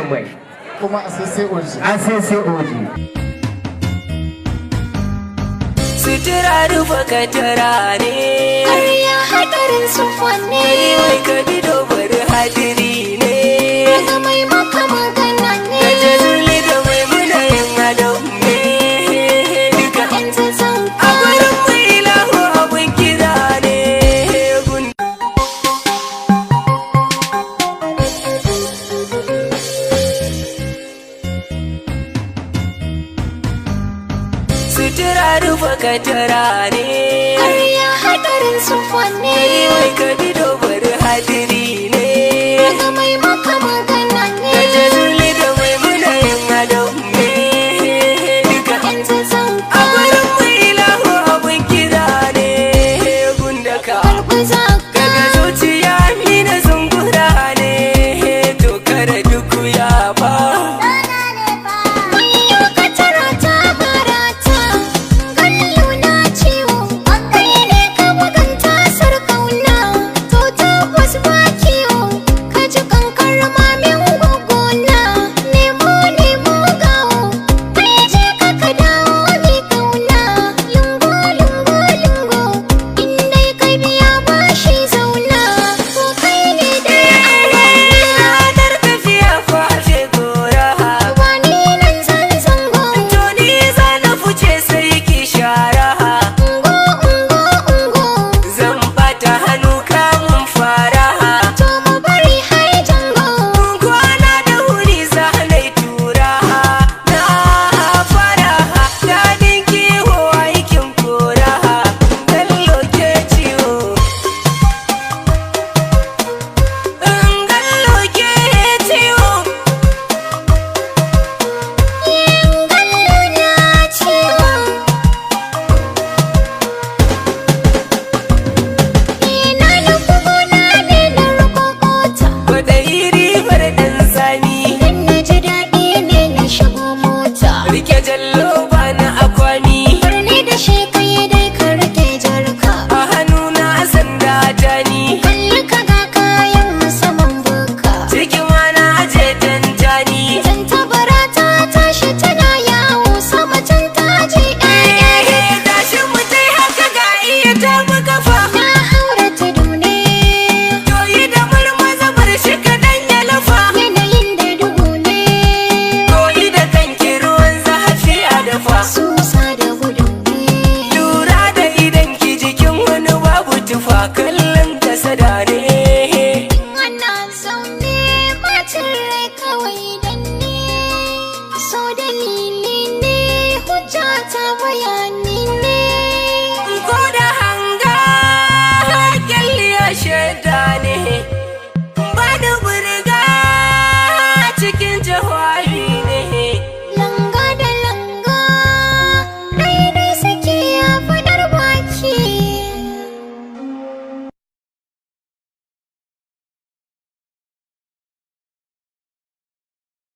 Mai. Kuma Asese Oji. Asese Oji. Sutura rufa katara ne. Ƙarya haɗarin sufa ne. Kai wai ka bi dobar hadiri ne. Daga mai maka magana ne. Kaje zuli da mai muna yin adam ne duka. Yan zazzauka. A gurin mai ilahu abun kira ne gun. Sutura rufa katara ne. Ƙarya haɗarin sufa ne. Kai wai ka bi dobar hadiri ne. Daga mai